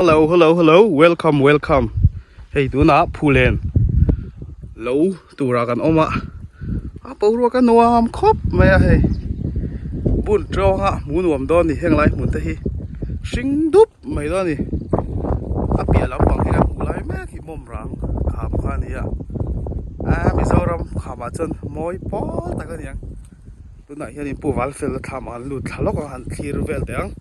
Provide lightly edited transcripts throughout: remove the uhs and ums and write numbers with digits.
Hello hello hello welcome welcome hei tunah phulen lo turah kan awm a a boruak a nuam khawp mai a hei bun tawng a hmu nuam dawn a ni heng lai hmun te hi hring dup mai dawn a ni a piah lampang hi kan hmuh lai mek hi mawm rang kham kha a ni a aa Mizoram khamah chuan mawi pawl tak a ni ang tunah hianin Pu Valfela thlam ah an lut thla lawk a han thlir vel teh ang.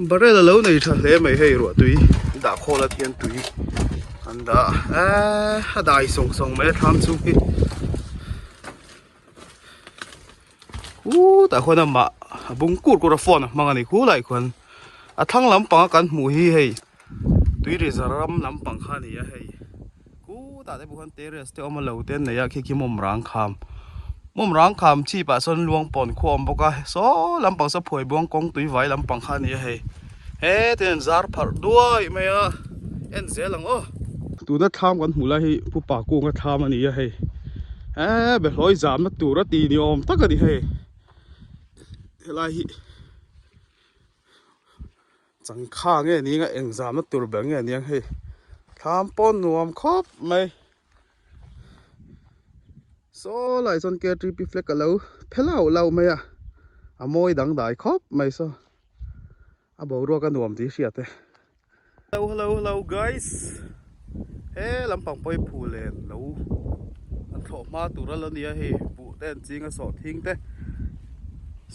Barrel a lo nei tha hle mai hei ruah tui dah khawl a thian tui an dah eee a dai sawng sawng mai a thlam chhung hi khutah khuan amah a bung kur kur a phone a hmang a ni khulai khuan a thlang lampang a kan hmuh hi hei tui ri zar ram lampang kha a ni a hei. Khutah te pawh khuan terrace te awm a lo te an nei a khi khi mawm rang kham mawm rang kham chhip ah sawn luang pawn khu a awm bawk a saw lampang saw phuai buang kawng tui vai lampang kha a ni a hei heti hian zar pharh duai mai a en zel ang aw. Tuna thlam kan hmuh lai hi Pu Pakunga thlam a ni a hei eee behlawi zamna tur a ti ni awm tak a ni hei helai hi. Changkha nge ni ang a eng zamna tur ber nge ni ang hei thlam pawh nuam khawp mai saw lai chuan ktp flag a lo phe lau lau mai a a mawi dangdai khawp mai saw a boruak a nuam tih hriat e. Hello hello hello guys he lampang pawh hi phul len lo an thlawh hma tur a la nia hei buh te an ching a sawh thing te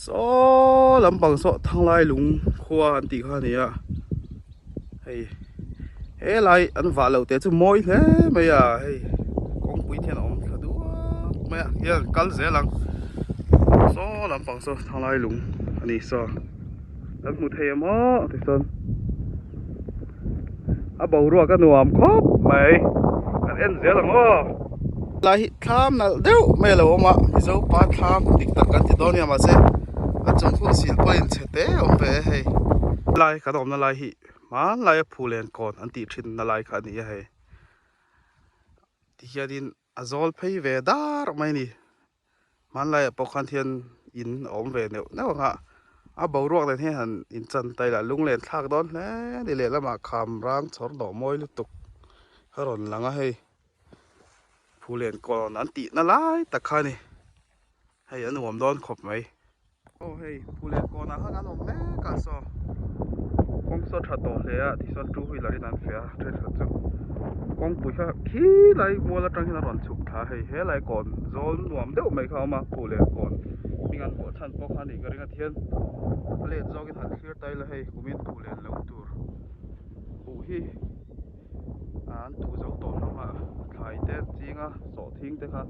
saw lampang saw thanglai lung khua an tih kha a ni a hei helai an vah loh te chu mawi hle mai a hei kawngpui te hian a awm thla duak mai a hian kal zel ang saw lampang saw thanglai lung a ni saw. Kan hmu thei em aw tichuan a boruak a nuam khawp mai kan en zel ang aw. Lai hi thlam nalh deuh mai a lo awm a Mizo pa thlam dik tak kan ti dawn nia mahse a chung hun sil pawhin chhe te a awm ve e hei. Lai kan awmna lai hi hmanlai a phulen kawn an tih thin na lai kha a ni a hei tihianin a zawl phei ve dar mai a ni. Hmanlaiah pawh khan hian in a awm ve neuh neuh ang a, a boruak nen hian han inchan ta ila lunglen thlak dawn hle a ni lehlamah kham rang chhawr dawh mawi lutuk a rawn lang a hei phulen kawn an tihna lai tak kha a ni hei a nuam dawn khawp mai. Aw hei phulen kawnah khan an awm mek a saw kawng saw tha tawh hle a tichuan two wheeler in an feh a thenkhat chu kawngpui kha khilai mual atang hian a rawn chhuk thla a hei helai kawn zawl nuam deuh mai kha a awm a phulen kawn hming an vuah chhan pawh kha a nih ka ring a tihian a let zawkin han thlir ta ila hei kumin phulen lo tur buh hi an tuh zo tawh hlawm a thlai te an ching a sawhthing te kha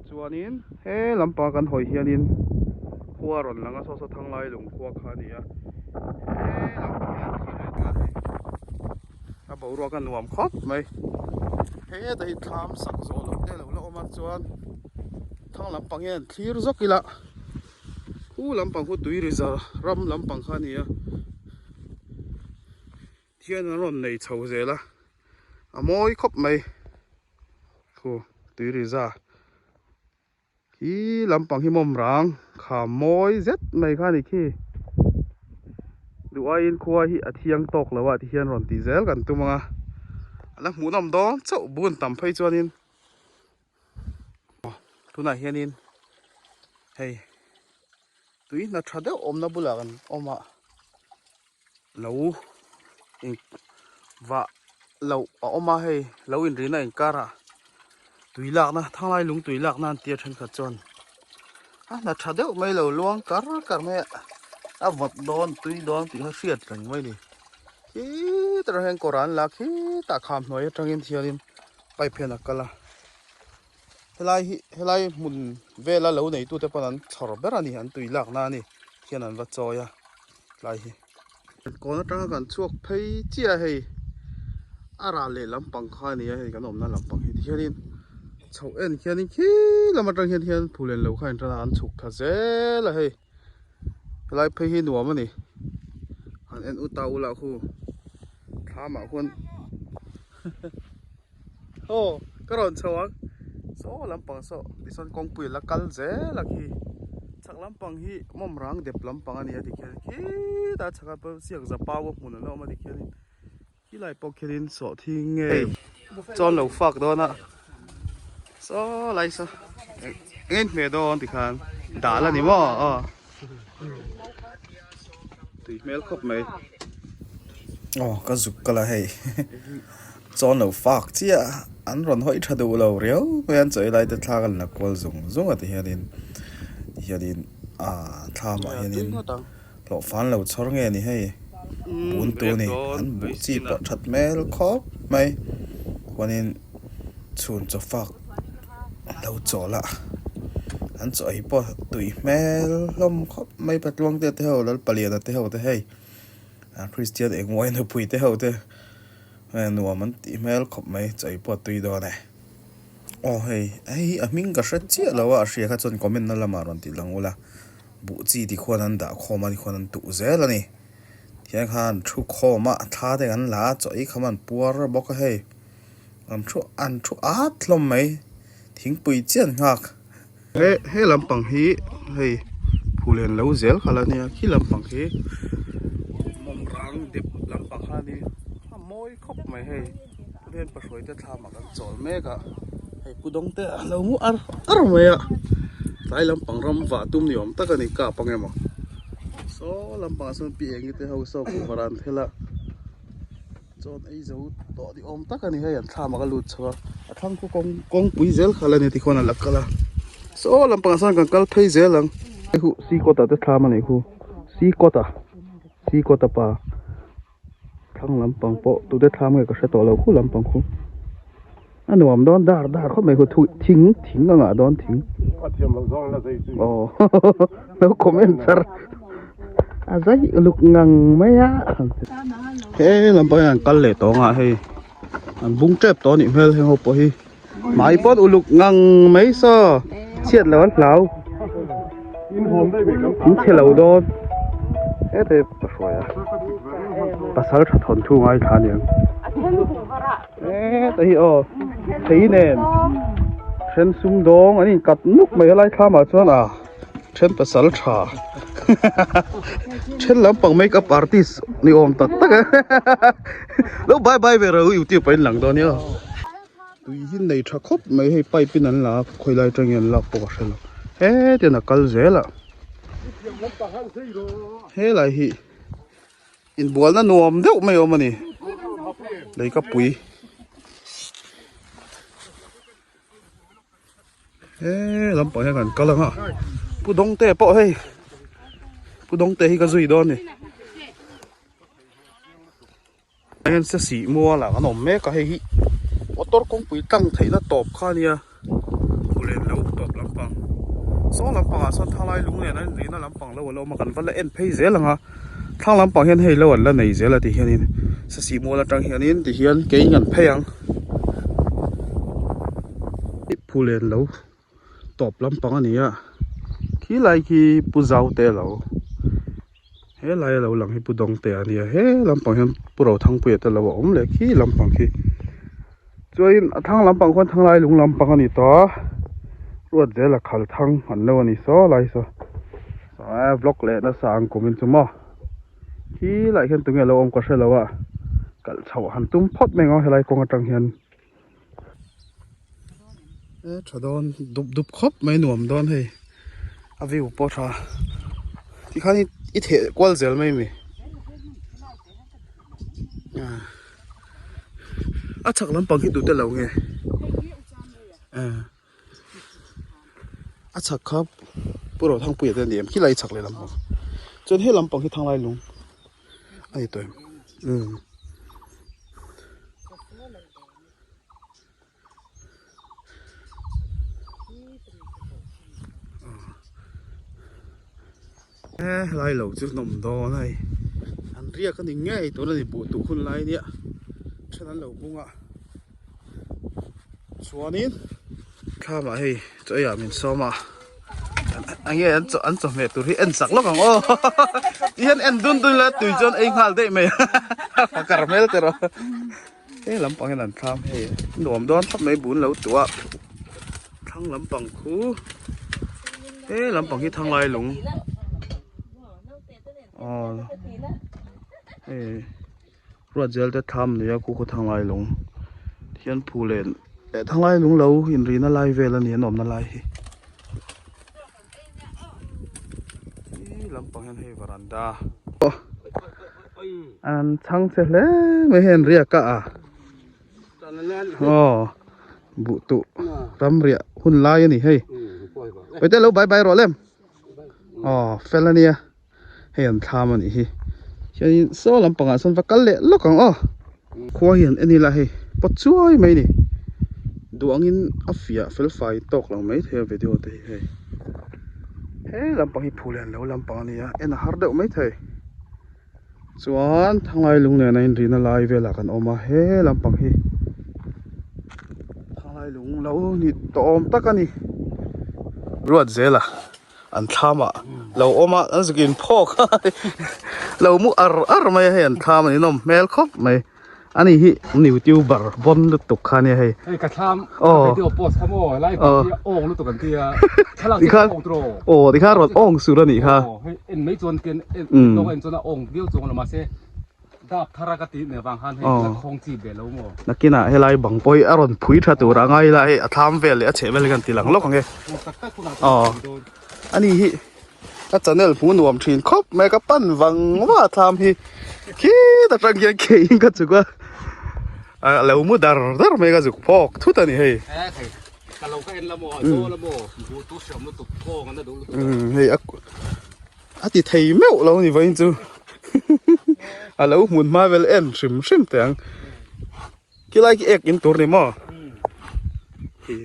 chuanin he lampang kan hawi hianin khua a rawn lang a saw saw thanglai lung khua kha a ni a he lampang hi an thlir leh ta a hei a boruak a nuam khawp mai heta hi thlam sak zawh loh te a lo la awm a chuan thlang lampang hian thlir zawk ila khu lampang khu tui ri zar ram lampang kha a ni a. Thian an rawn nei chho zel a, a mawi khawp mai. Khu tui ri za khi lampang hi mawm rang kha mawi zet mai kha a ni khi. Duh aiin khua hi a thiang tawk lo a ti hian rawn tih zel kan tum ang a, a la hmuhnawm dawn chauh bun tam phei chuanin tunah hianin hei tui hna tha deuh awmna bulah kan awm a. Lo in vah loh a awm a hei lo inrihna inkarah tui lakna thanglai lung tui lakna an tia thenkhat chuan a hna tha deuh mai lo luang kar kar mai a a vawt dawn tui dawn tih kha hriat reng mai a ni khitah hian kawr an la khitah kham hnuai atangin hianin pipe hian a kal a helai hi helai hmun vela lo neitute pawn an chhawr ber a ni an tui lakna a ni hian an va chawi a. tlai hi. Kawn atanga kan chhuak phei chiah a hei a rah leh lampang kha a ni a hei kan awmna lampang hi tihianin chhoh en khianin khi lam atang hian hian phulen lo kha a intan a an chhuk thla zel a hei helai phei hi nuam a ni han en ut ta ula khu thlamah khuan aw ka rawn chho ang saw lampang saw tichuan kawngpui a la kal zel a khi. Chhak lampang hi mawmrang dep lampang a ni a tikhian khitah chhakah pawh siak zapau a hmun an awm a tikhianin khilai pawh khianin sawhthing nge chawn lo fak dawn a saw lai saw eng in hmeh dawn tikhan dal a ni maw aw tui hmel khawp mai. Aw ka zuk kal a hei chawn lo fak chiah an rawn hawi tha duh lo riau mai an chawi lai te thla ka la kual zung zung a ti hianin tihianin ah thlamah hianin hlawh fan lo chhawr nge ni hei bun tu ni an buh chi pawh that hmel khawp mai khuanin chhun chaw fak lo chawl a an chaw ei pawh tui hmel hlawm khawp mai patluang te te ho Lalpaliana te ho te hei. Kristian engmawia nupui te ho te nuam an tih hmel khawp mai chawi pawh a tui dawn e. Aw hei hei a hming ka hre chiah lo a a hria kha chuan comment na lamah rawn tih lang ula buh chi ti khuan an dah khawm a tikhuan an tuh zel a ni tihian khan an thu khawm a thla te kan la a chaw ei kham an puar bawk a hei an thu an thu at hlawm mai thingpui chiah an nghak. He he lampang hi hei phulen lo zel kha la nia khi lampang khi mawmrang dep lampang kha a ni a mawi khawp mai hei Pathian pahruai te thlamah kan chawl mek a hei pu dawng te a lo ngu ar ar mai a tlai lampang ram vah tum ni awm tak a ni kap ang emaw saw lampangah sawn pi eng te ho saw kuhva ran thel a. Chawn ei zo tawh ni awm tak a ni hei an thlam ah ka lut chho a a thlang khu kawng kawngpui zel kha la ni tikhuan a la kal a saw lampangah sawn kan kal phei zel ang hei hu sikawt ah te thlam a nih khu sikawt a sikawt a pa thlang lampang pawh tute thlam nge ka hre tawh lo khu lampang khu. A nuam dawn dar dar khawp mai khu thu thing thing a ngah dawn thing. A thiam loh zawng la zai chu. Aw lo comment char a zai uluk ngang mai a. He lampang hian an kal leh tawng a hei an bung tep tawh a nih hmel heng ho pawh hi hmai pawn uluk ngang mai saw chhiat loh an hlau in chhe lo dawn hete ka hruai a pasal tha thawnthu ngaithla a niang. Heta hi aw thei nen then sum dawng an inkat nuk mai helai thlamah chuan a then pasal tha then lampang makeup artist ni awm tak tak e lo bye bye ve ro youtube ah in lang dawn nia tui hi nei tha khawp mai hei pipe in an la a khawi lai atangin an lak pawh ka hrelo hetiang a kal zel a helai hi. Inbualna nuam deuh mai awm a ni leikapui he lampang hian kan kal ang a pu dawngte pawh hei pu dawngte hi ka zui dawn a ni hian se sih mual ah kan awm mek a hei hi motor kawngpui tlang theihna tawp kha a nia. Khulen lo tawp lampang saw lampang ah sawn thalai lung nen a inrihna lampang lo a lo awm a kan va la en phei zel ang a thlang lampang hian hei lo an la nei zel a ti hianin sasih mual atang hianin ti hian keiin kan phei ang phulen lo tawp lampang a ni a khilai khi pu zau te lo. He lai a lo lang hi Pu Dawngtea a nia he lampang hian Pu Rothangpuia te lo a awm leh khi lampang khi chuanin a thlang lampang khuan thanglai lung lampang a ni tawh a ruat zel a khal thang an lo a ni saw lai saw saw vlog leh nasa ang kum in chu maw khi lai hian tunge lo awm ka hre lo a kalh chhoh han tum phawt mai ang aw helai kawng atang hian. E tha dawn dup dup khawp mai nuam dawn hei a view pawh tha tikhan i theh kual zel mai mi a chhak lampang hi tute lo nge a chhak kha Pu Rothangpuia te a ni em khilai chhak leh lampang chuan he lampang hi Thanglai lung a ni tawh em umm. He helai lo chu nawm dawn a hei an riak a ni ngei tuna ni buh tuh hun lai nia then an lo bung a chuanin thlamah hei chaw eiah min sawm a enge an chaw an chawhmeh tur hi en chak lawk ang aw ti hian en dun dun ila tui chuan ei nghal daih mai a fakar hmel te rawh he lampang hian an thlam hei nuam dawn khawp mai bun lo tuah thlang lampang khu. He lampang hi thanglai lung aw hei ruat zel te thlam nia khu khaw thanglai lung hian phulen leh thanglai lung lo inrina lai vel a ni an awmna lai hi he lampang hian hei varanda an chhang che hle mai hei an riak a a. Aw buh tuh ram riah hun lai a ni hei Paite lo bai bai rawh lem aw fel a nia hei an thlam a nih hi hianin saw lampangah sawn va kal leh lawk ang aw khua hi han en ila hei pawt chuai mai a ni duh angin a fiah fel fai tawk lo mai thei a video te hi hei he lampang hi phul hian lo lampang a nia en a har deuh mai thei. Chuan Thanglai lung nen a inrihna lai velah kan awm a, he lampang hi Thanglai lung lo ni tawh awm tak a ni. Ruat zela an thlam ah lo awm a, an zuk in phawk a, lo mu ar ar mai a hei an thlam a ninawm hmel khawp mai. Ani hi youtuber bon lutuk kha ania hei. Hei ka thlam video post kha maw lai pang hi awng lutuk an tia thlalak chu awng tawh aw tikhan rawn awng sur anih kha aw hei en mai chuan ken en tawng en chuan a awng viau chuang lo mahse dap thar a ka tih nen vang khan hei la khawng chi ve lo maw nakinah helai bang pawh hi a rawn phui tha tur a ngai la hei a thlam vel leh a chheh vel hi kan ti lang lawk ang e aw ani hi. Ka channel hmuh nuam thin khawp mai ka pan vang vang a thlam hi khit atang hian ke in ka chuk a a lo mu dar dar mai ka zuk phawk thut a ni hei hei a ti thei meuh lo ni vawiin chu a lo hmun hma vel en hrim hrim teh ang. Khilai khi ek in tur ni maw? Khi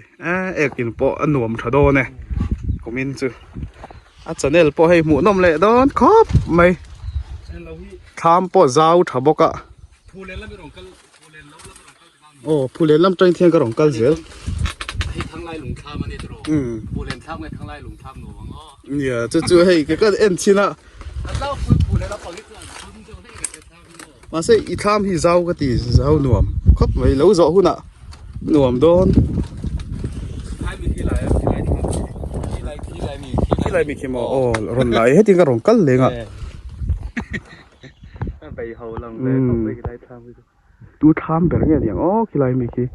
ek in pawh a nuam tha dawn e kumin chu a channel pawh hei hmuh nawm leh dawn khawp mai thlam pawh zau tha bawk a aw phulen lam tang hian ka rawn kal zel nia chu chu hei ka en chhin a. Mahse i thlam hi zau ka ti zau nuam khawp mai lo zawh hunah nuam dawn. Khilai mi khi maw aw rawn lai hetin ka rawn kal leng a. Tu thlam ber nge niang aw khilai mi khi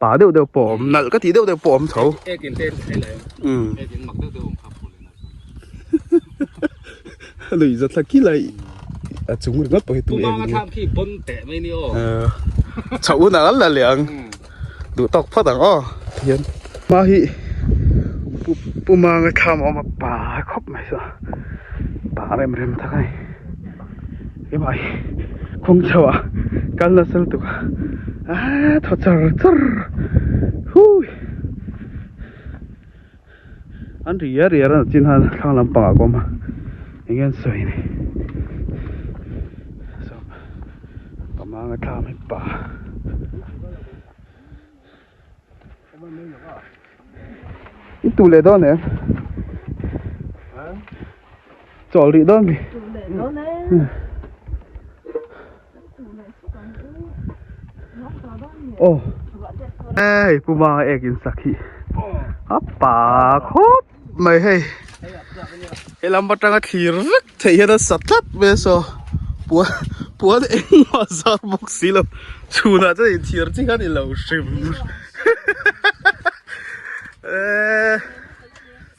pa deuh deuh pawh a awm nalh ka tih deuh deuh pawh a awm tho. Lui za thla kilai a chung ringawt pawh hi tu em ni chhoh hunah kan la leh ang duh tawk phawt ang aw tihian hma hi pu manga thlam a awm a pa khawp mai saw pa rem rem tak a ni keimah hi kawng chho ah kal nasa lutuk a aaa thaw char char hui. An ri riar riar a chin han thlang lampangah ka awm a eng nge an sawi ni saw pamanga thlam hi pa i tu leh dawn em chawl rih dawn mi Aw hei pu manga ek in sak hi a pa khawp mai hei he lam atanga thlir vek theih hian a sa tlat mai a saw puan puan engmah zar bawk si lo chhunah chuan inthiar chi kha a ni lo hrim eee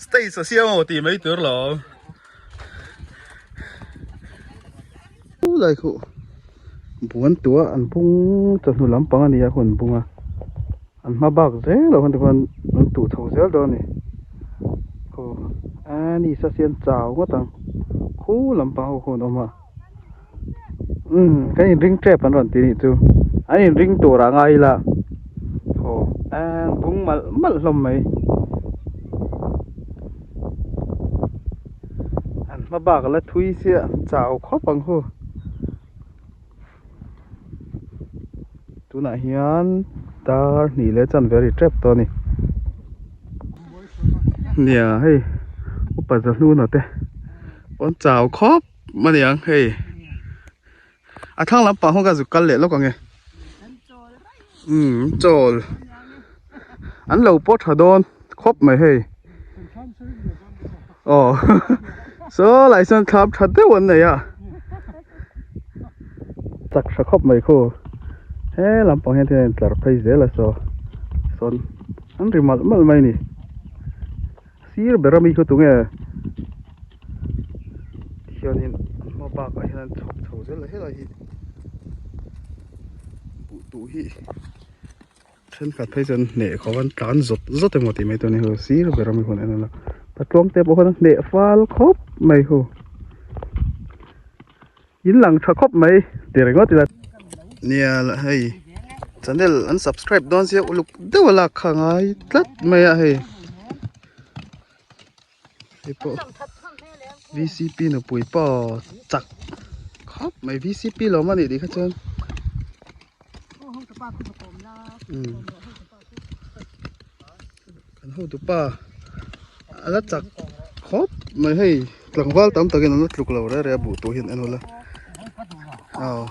stage a siam amaw tih mai tur lo. Lai khuh buan tua an bung chawhnu lampang a ni a hun bung a an hma bak zel lo khan tikhuan an tuh chho zel dawn a ni khaw a ni sa sian chau ngawt ang khu lampang ho khawn awm a umm kan inring tep an rawn ti nih chu an inring tur ah ngai ila khaw an bung malh malh hlawm mai. An hma bak a la thui chiah chau khawp ang hu. Tunah hian dar hnih leh chanve ri tep tawh a ni. Nia hei upa zahnuna te pawn chau khawp a niang hei. A thlang lampang ho ka zuk kal leh lawk ang e. Umm chawl an lo pawt tha dawn khawp mai hei. Aw saw lai sawn thlam tha deuh an nei a chak tha khawp mai khu he lampang hian thil a intlar phei zel a saw sawn an ri malh malh mai a ni sir ber ami khaw tunge hianin an hma bakah hian an chhawp chho zel a helai hi buh tuh hi. Thenkhat phei chuan hneh khawp an tlan zawt zawt emaw tih mai tur a ni ho sir ber ami hun en a la patluang te pawh khawn a hneh fal khawp mai hu in lang tha khawp mai ti ringawt ila nia hei channel an subscribe dawn sia uluk deuh a lak kha a ngai tlat mai a hei hei pawh vcp nupui pawh chak khawp mai vcp lo awm a nih tih kha chuan umm kan hotupa a la chak khawp mai hei tlangval tam takin an la tluk lo reng reng a buh tur hian en ula aw.